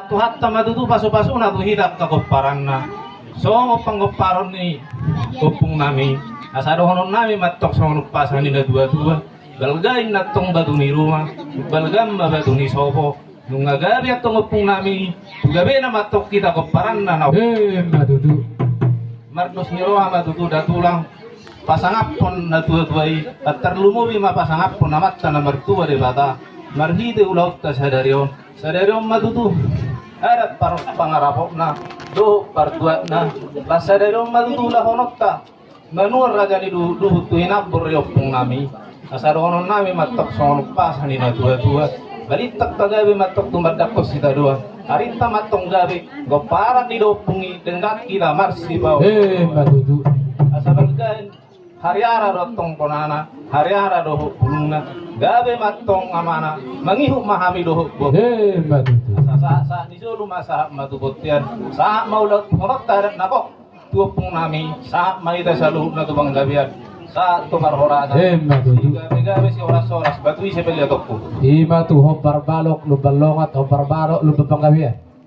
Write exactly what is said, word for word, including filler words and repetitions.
Tuhanta ma tutu pasupasuna tu hita angka gomparanna. Songon panggomparan ni ompung nami, asa dohonon nami mantong songon umpasa ni na tuatua: Balga i antong batu ni ruma, balga ma batu ni sopo. Nunga gabe antong ompung nami, tu gabena mantong hita gomparanna na. Emma tutu. Mardos ni roha ma tutu da tulang pasangaphon na tuatua i, tarlumobi ma pasangaphon Amanta na martua Debata marhite ulaonta sadari on. Sadari on ma tutu adat par-, pangarapotna dohot partuatna. Las sadari on ma tutu ulahononta manuan raja ni duhut, duhut tu hinambor ni ompung nami. Asa dohonon nami mantong songon umpasa ni na tuatua: Balintang ma gabe mantong tumandangkon sitadoan, arinta mantong gabe gomparan ni da ompung i, denggan hita marsipaon. Emma tutu. Asa balga i hariara do antong bonana, hariara dohot bulungna. Gabe mantong amana, mangihut ma hami dohot bohena. Emma tutu. Asa sahat, sahat ni solu ma sahat ma tu bontean, sahat ma ulahononta adat na gok tu ompung nami, sahat ma hita saluhutna tu panggabean, sahat tu parhorasan. Emma tutu. Sigabegabe, sihorashoras, batu ise pe liatonku. Ima tu hombar balok lumban longat, hombar balok lumban panggabean.